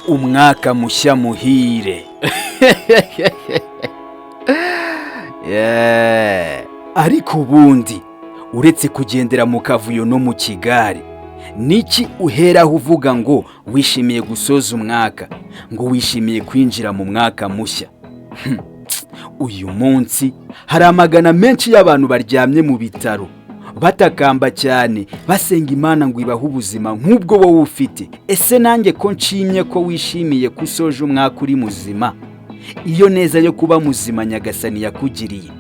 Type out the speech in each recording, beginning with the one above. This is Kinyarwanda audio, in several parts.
Umwaka mushya muhire. Yeah. Ariko ubundi uretse kugendera mu kavuyo no mu kigare, niki uheraho uvuga ngo wishimiye gusoza umwaka, ngo wishimiye kwinjira mu mwaka mushya? Uyu munsi hari amagana menshi y'abantu baryamye mu bitaro batakamba cyane, basenga Imana ngo ibahe ubuzima nk'ubwo wowe ufite. Ese nanjye ko nshimye ko wishimiye ko usoje umwaka uri muzima, iyo neza yo kuba muzima Nyagasani yakugiriye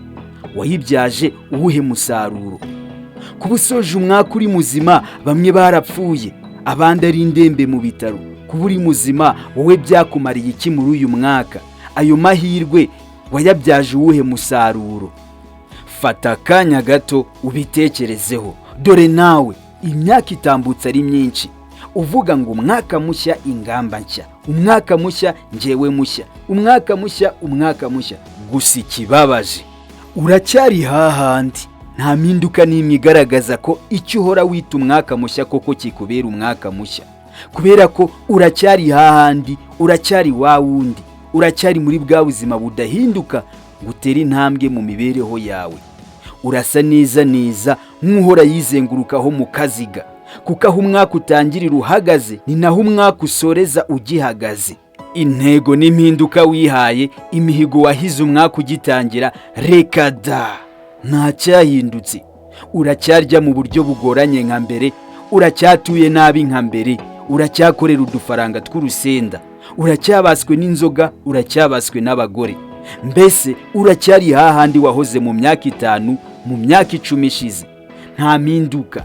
wayibyaje uwuhe musaruro? Kuba usoje umwaka uri muzima, bamwe barapfuye, abandi ari indembe mu bitaro. Kuba uri muzima wowe byakumariye iki muri uyu mwaka? Ayo mahirwe wayabyaje uwuhe musaruro? Fata akanya gato ubitekerezeho. Dore nawe imyaka itambutse ari myinshi uvuga ngo umwaka mushya, ingamba nshya, umwaka mushya, njyewe mushya, umwaka mushya, umwaka mushya. Gusa ikibabaje, uracyari hahandi, nta mpinduka n'imwe igaragaza ko icyo uhora wita umwaka mushya koko kikubera umwaka mushya, kubera ko uracyari hahandi, uracyari wa wundi, uracyari muri bwa buzima budahinduka ngo utere intambwe mu mibereho yawe. Urasa neza neza nk'uhora yizengurukaho mu kaziga, kuko aho umwaka utangirira uhagaze ni naho umwaka usoreza ugihagaze. Intego n'impinduka wihaye, imihigo wahize umwaka ugitangira, reka da, ntacyahindutse. Uracyarya mu buryo bugoranye nka mbere, uracyatuye nabi nka mbere, uracyakorera udufaranga tw'urusenda, uracyabaswe n'inzoga, uracyabaswe n'abagore. Mbese uracyari hahandi wahoze mu myaka 5, mu myaka 10 ishize, nta mpinduka.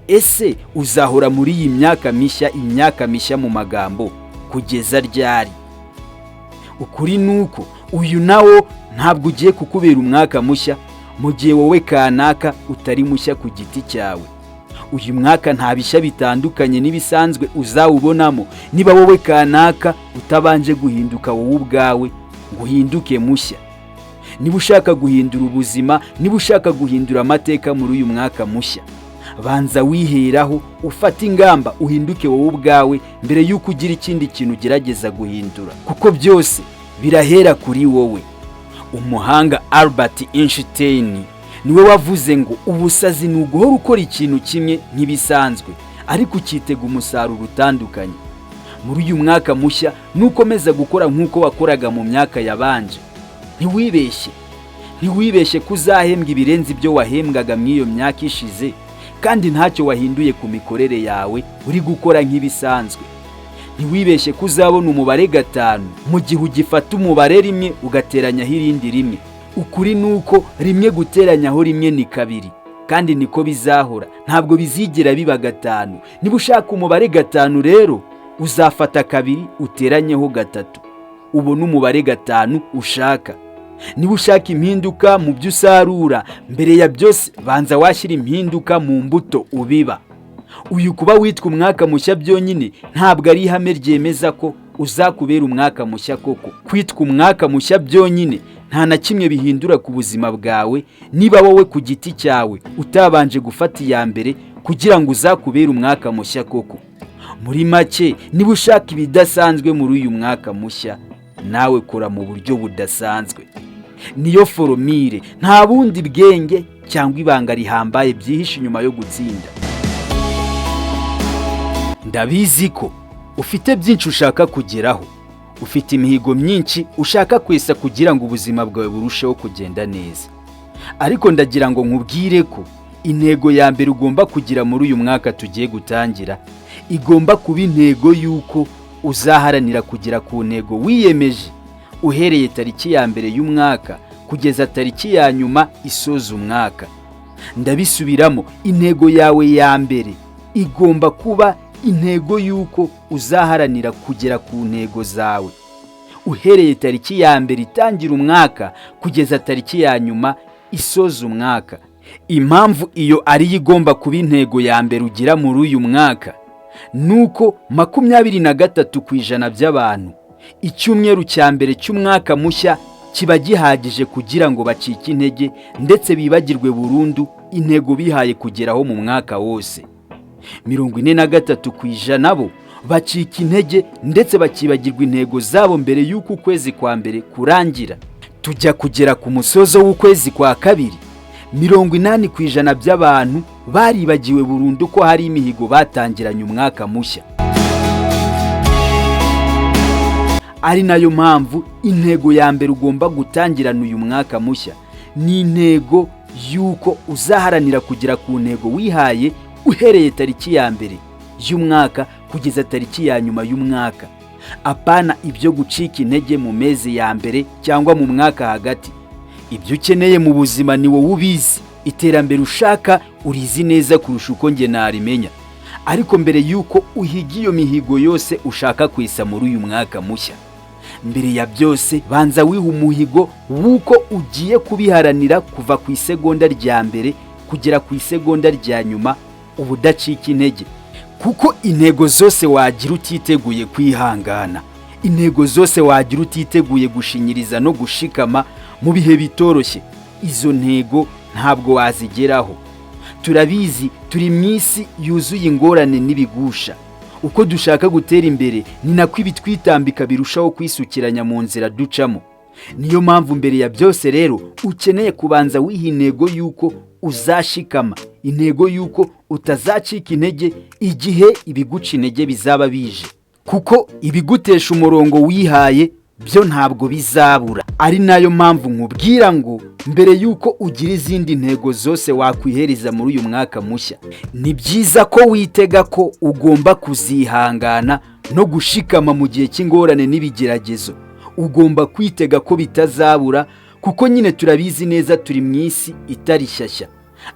Ese uzahora muri iyi myaka mishya, imyaka mishya mu magambo kugeza ryari? Ukuri ni uko uyu nawo ntabwo ugiye kukubera umwaka mushya mu gihe wowe kanaka utari mushya ku giti cyawe. Uyu mwaka nta bishya bitandukanye n'ibisanzwe uzawubonamo niba wowe kanaka utabanje guhinduka wowe ubwawe ngo uhinduke mushya. Niba ushaka guhindura ubuzima, niba ushaka guhindura amateka muri uyu mwaka mushya, banza wiheraho, ufate ingamba, uhinduke wowe ubwawe mbere y'uko ugira ikindi kintu ugerageza guhindura, kuko byose birahera kuri wowe. Umuhanga Albert Einstein niwe wavuze ngo ubusazi ni uguhora ukora ikintu kimwe nk'ibisanzwe ariko ukitega umusaruro utandukanye. Muri uyu mwaka mushya nukomeza gukora nk'uko wakoraga mu myaka yabanje, ntiwibeshye, ntiwibeshye ko uzahembwa ibirenze ibyo wahembwaga muri iyo myaka ishize, kandi ntacyo wahinduye ku mikorere yawe, uri gukora nk'ibisanzwe. Ntiwibeshye ko uzabona umubare 5 mu gihe ugifata umubare 1 ugateranyaho irindi 1. Ukuri ni uko 1 guteranyaho 1 ni 2, kandi niko bizahora, ntabwo bizigera biba 5. Niba ushaka umubare 5 rero, uzafata 2 uteranyeho 3, ubone umubare 5 ushaka. Niba ushaka impinduka mu byo usarura, mbere ya byose banza washyira impinduka mu mbuto ubiba. Uyu kuba witwa umwaka mushya byonyine ntabwo ari ihame ryemeza ko uzakubera umwaka mushya koko. Kwitwa umwaka mushya byonyine nta na kimwe bihindura ku buzima bwawe niba wowe ku giti cyawe utabanje gufata iya mbere kugira ngo uzakubere umwaka mushya koko. Muri make, niba ushaka ibidasanzwe muri uyu mwaka mushya, nawe kora mu buryo budasanzwe. Niyo formule, nta bundi bwenge cyangwa ibanga rihambaye byihishe inyuma yo gutsinda. Ndabizi ko ufite byinshi ushaka kugeraho, ufite imihigo myinshi ushaka kwesa kugira ngo ubuzima bwawe burusheho kugenda neza. Ariko ndagira ngo nkubwire ko intego ya mbere ugomba kugira muri uyu mwaka tugiye gutangira igomba kuba intego y'uko uzaharanira kugera ku ntego wiyemeje uhereye tariki ya 1 y'umwaka kugeza tariki ya nyuma isoza umwaka. Ndabisubiramo, intego yawe ya mbere igomba kuba intego y'uko uzaharanira kugera ku ntego zawe uhereye tariki ya 1 itangira umwaka kugeza tariki ya nyuma isoza umwaka. Impamvu iyo ariyo igomba kuba intego ya mbere ugira muri uyu mwaka ni uko 23% by'abantu icyumweru cya mbere cy'umwaka mushya kiba gihagije kugira ngo bacike intege ndetse bibagirwe burundu intego bihaye kugeraho mu mwaka wose. 43% bo Bacika intege ndetse bakibagirwa intego zabo mbere y'uko ukwezi kwa mbere kurangira. Tujya kugera ku musozo w'ukwezi kwa kabiri, 80% by'abantu baribagiwe burundu ko hari imihigo batangiranye umwaka mushya. Ari nayo mpamvu intego ya mbere ugomba gutangirana uyu mwaka mushya ni intego y'uko uzaharanira kugera ku ntego wihaye uhereye tariki ya mbere y'umwaka kugeza tariki ya nyuma y'umwaka. Apana ibyo gucika intege mu mezi ya mbere cyangwa mu mwaka hagati. Ibyo ukeneye mu buzima ni wowe ubizi, iterambere ushaka urizi neza kurusha uko njye narimenya. Ariko mbere y'uko uhiga iyo mihigo yose ushaka kwesa muri uyu mwaka mushya, mbere ya byose banza wiha umuhigo w'uko ugiye kubiharanira kuva ku isegonda rya mbere kugera ku isegonda rya nyuma, ubudacika intege. Kuko intego zose wagira utiteguye kwihangana, intego zose wagira utiteguye gushinyiriza no gushikama mu bihe bitoroshye, izo ntego ntabwo wazigeraho. Turabizi, turi mu isi yuzuye ingorane n'ibigusha. Uko dushaka gutera imbere ni nako ibitwitambika birushaho kwisukiranya mu nzira ducamo. Niyo mpamvu mbere ya byose rero ukeneye kubanza wiha intego y'uko uzashikama, intego y'uko utazacika intege igihe ibiguca intege bizaba bije, kuko ibigutesha umurongo wihaye byo ntabwo bizabura. Ari nayo mpamvu nkubwira ngo mbere y'uko ugira izindi ntego zose wakwihereza muri uyu mwaka mushya, ni byiza ko witega ko ugomba kuzihangana no gushikama mu gihe cy'ingorane n'ibigeragezo. Ugomba kwitega ko bitazabura, kuko nyine turabizi neza turi mu isi itari shyashya.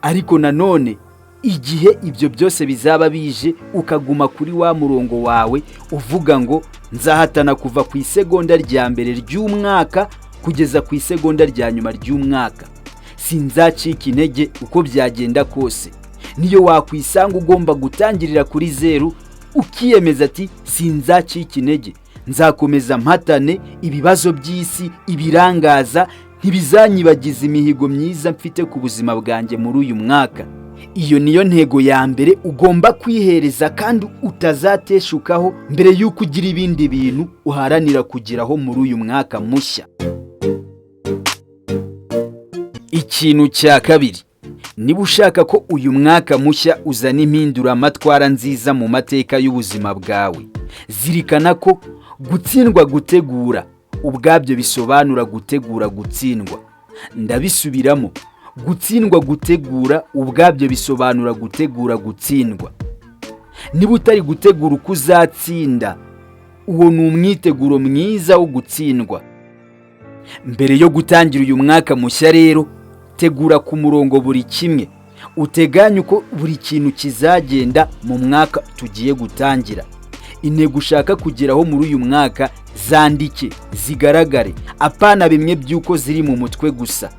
Ariko nanone igihe ibyo byose bizaba bije, ukaguma kuri wa murongo wawe uvuga ngo nzahatana kuva ku isegonda rya mbere ry'umwaka kugeza ku isegonda rya nyuma ry'umwaka, sinzacika intege uko byagenda kose. Niyo wakwisanga ugomba gutangirira kuri zeru, ukiyemeza ati sinzacika intege, nzakomeza mpatane, ibibazo by'isi ibirangaza ntibizanyibagiza imihigo myiza mfite ku buzima bwanjye muri uyu mwaka. Iyo niyo ntego ya mbere ugomba kwihereza kandi utazateshukaho mbere y'uko ugira ibindi bintu uharanira kugeraho muri uyu mwaka mushya. Ikintu cya kabiri, niba ushaka ko uyu mwaka mushya uzana impinduramatwara nziza mu mateka y'ubuzima bwawe, zirikana ko gutsindwa gutegura ubwabyo bisobanura gutegura gutsindwa. Ndabisubiramo, gutsindwa gutegura ubwabyo bisobanura gutegura gutsindwa. Niba utari gutegura uko uzatsinda, uwo ni umwiteguro mwiza wo gutsindwa. Mbere yo gutangira uyu mwaka mushya rero, tegura ku murongo buri kimwe, uteganye uko buri kintu kizagenda mu mwaka tugiye gutangira. Intego ushaka kugeraho muri uyu mwaka zandike zigaragare, apana bimwe by'uko ziri mu mutwe gusa.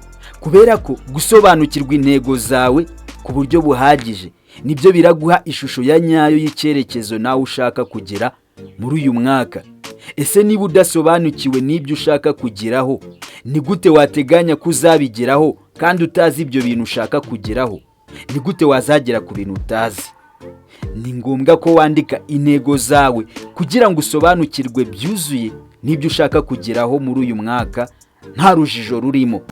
Kubera ko gusobanukirwa intego zawe ku buryo buhagije nibyo biraguha ishusho ya nyayo y'icyerekezo nawe ushaka kugera muri uyu mwaka. Ese niba udasobanukiwe n'ibyo ushaka kugeraho, ni gute wateganya ko uzabigeraho kandi utazi ibyo bintu ushaka kugeraho? Ni gute wazagera ku bintu utazi? Ni ngombwa ko wandika intego zawe kugira ngo usobanukirwe byuzuye n'ibyo ushaka kugeraho muri uyu mwaka nta rujijo rurimo.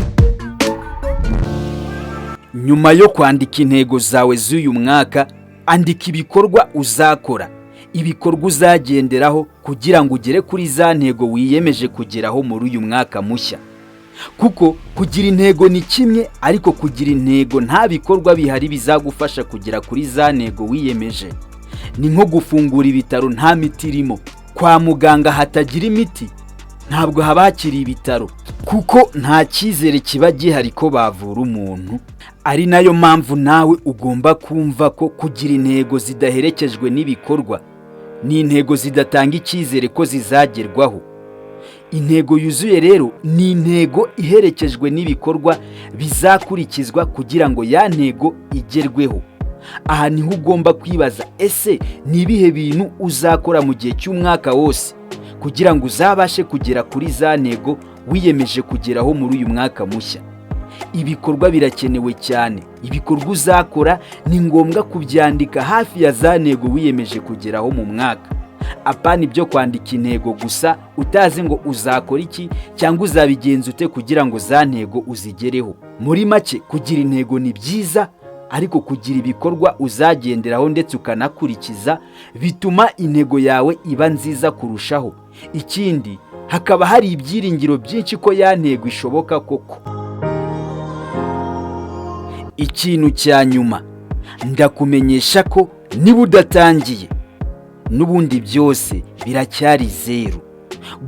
Nyuma yo kwandika intego zawe z'uyu mwaka, andika ibikorwa uzakora, ibikorwa uzagenderaho kugira ngo ugere kuri za ntego wiyemeje kugeraho muri uyu mwaka mushya. Kuko kugira intego ni kimwe, ariko kugira intego nta bikorwa bihari bizagufasha kugera kuri za ntego wiyemeje ni nko gufungura ibitaro nta miti irimo. Kwa muganga hatagira imiti ntabwo haba hakiri ibitaro, kuko nta cyizere kiba gihari ko bavura umuntu. Ari nayo mpamvu nawe ugomba kumva ko kugira intego zidaherekejwe n'ibikorwa ni intego zidatanga icyizere ko zizagerwaho. Intego yuzuye rero ni intego iherekejwe n'ibikorwa bizakurikizwa kugira ngo ya ntego igerweho. Aha niho ugomba kwibaza, ese ni ibihe bintu uzakora mu gihe cy'umwaka wose kugira ngo uzabashe kugera kuri za ntego wiyemeje kugeraho muri uyu mwaka mushya? Ibikorwa birakenewe cyane. Ibikorwa uzakora ni ngombwa kubyandika hafi ya za ntego wiyemeje kugeraho mu mwaka. Apana ibyo kwandika intego gusa utazi ngo uzakora iki cyangwa uzabigenza ute kugira ngo za ntego uzigereho. Muri make, kugira intego ni byiza, ariko kugira ibikorwa uzagenderaho ndetse ukanakurikiza bituma intego yawe iba nziza kurushaho. Ikindi, hakaba hari ibyiringiro byinshi ko ya ntego ishoboka koko. Ikintu cya nyuma, ndakumenyesha ko niba udatangiye, n'ubundi byose biracyari zeru.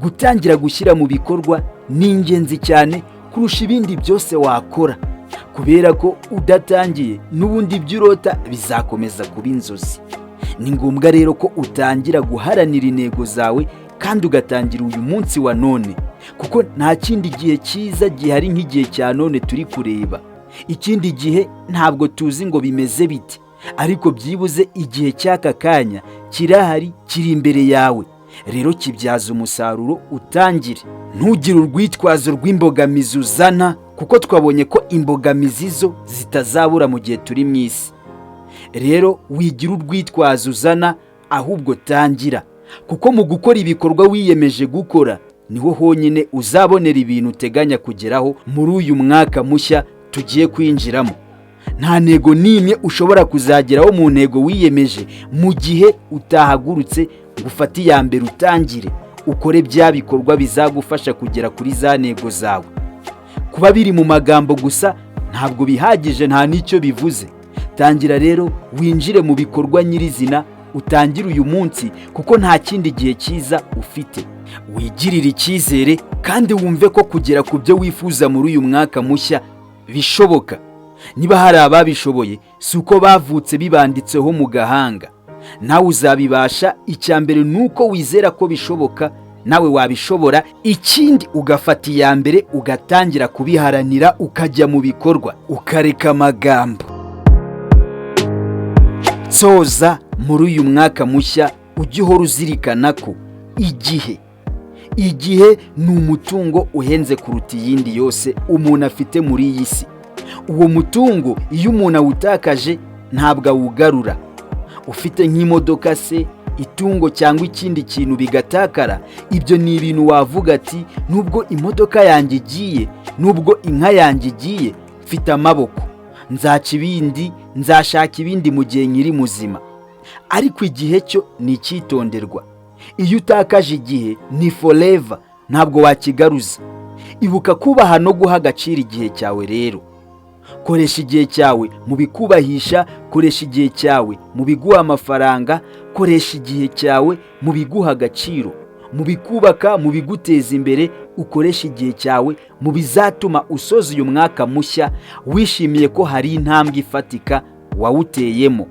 Gutangira gushyira mu bikorwa ni ingenzi cyane kurusha ibindi byose wakora, kubera ko udatangiye, n'ubundi ibyo urota bizakomeza kuba inzozi. Ni ngombwa rero ko utangira guharanira intego zawe kandi ugatangira uyu munsi wa none, kuko nta kindi gihe cyiza gihari nk'igihe cya none turi kureba. Ikindi gihe ntabwo tuzi ngo bimeze bite, ariko byibuze igihe cy'aka kanya kirahari, kiri imbere yawe. Rero kibyaza umusaruro, utangire. Ntugire urwitwazo rw'imbogamizi uzana, kuko twabonye ko imbogamizi zo zitazabura mu gihe turi mu isi. Rero wigira urwitwazo uzana, ahubwo tangira, kuko mu gukora ibikorwa wiyemeje gukora niho honyine uzabonera ibintu uteganya kugeraho muri uyu mwaka mushya tugiye kwinjiramo. Nta ntego n'imwe ushobora kuzageraho mu ntego wiyemeje mu gihe utahagurutse ngo ufate iya mbere, utangire ukore bya bikorwa bizagufasha kugera kuri za ntego zawe. Kuba biri mu magambo gusa ntabwo bihagije, nta n'icyo bivuze. Tangira rero winjire mu bikorwa nyirizina, utangire uyu munsi, kuko nta kindi gihe cyiza ufite. Wigirire icyizere kandi wumve ko kugera ku byo wifuza muri uyu mwaka mushya bishoboka. Niba hari ababishoboye, si uko bavutse bibanditseho mu gahanga. Nawe uzabibasha. Icya mbere ni uko wizera ko bishoboka, nawe wabishobora. Ikindi, ugafata iya mbere, ugatangira kubiharanira, ukajya mu bikorwa, ukareka amagambo. Soza, muri uyu mwaka mushya ujye uhora uzirikana ko igihe ni umutungo uhenze kuruta iyindi yose umuntu afite muri iyi si. Uwo mutungo iyo umuntu awutakaje ntabwo awugarura. Ufite nk'imodoka se, itungo cyangwa ikindi kintu bigatakara, ibyo ni ibintu wavuga ati: "Nubwo imodoka yanjye igiye, nubwo inka yanjye igiye, mfite amaboko, nzaca ibindi, nzashaka ibindi mu gihe nkiri muzima." Ariko igihe cyo ni icyitonderwa. Iyo utakaje igihe ni forever, ntabwo wakigaruza. Ibuka kubaha no guha agaciro igihe cyawe. Rero koresha igihe cyawe mu bikubahisha, koresha igihe cyawe mu biguha amafaranga, koresha igihe cyawe mu biguha agaciro, mu bikubaka, mu biguteza imbere. Ukoresha igihe cyawe mu bizatuma usoza uyu mwaka mushya wishimiye ko hari intambwe ifatika wawuteyemo.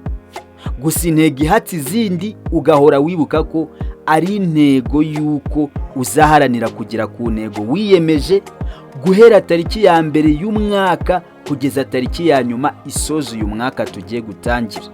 Gusa intego ihatse izindi, ugahora wibuka ko ari intego y'uko uzaharanira kugera ku ntego wiyemeje guhera tariki ya mbere y'umwaka kugeza tariki ya nyuma isoza uyu mwaka tugiye gutangira.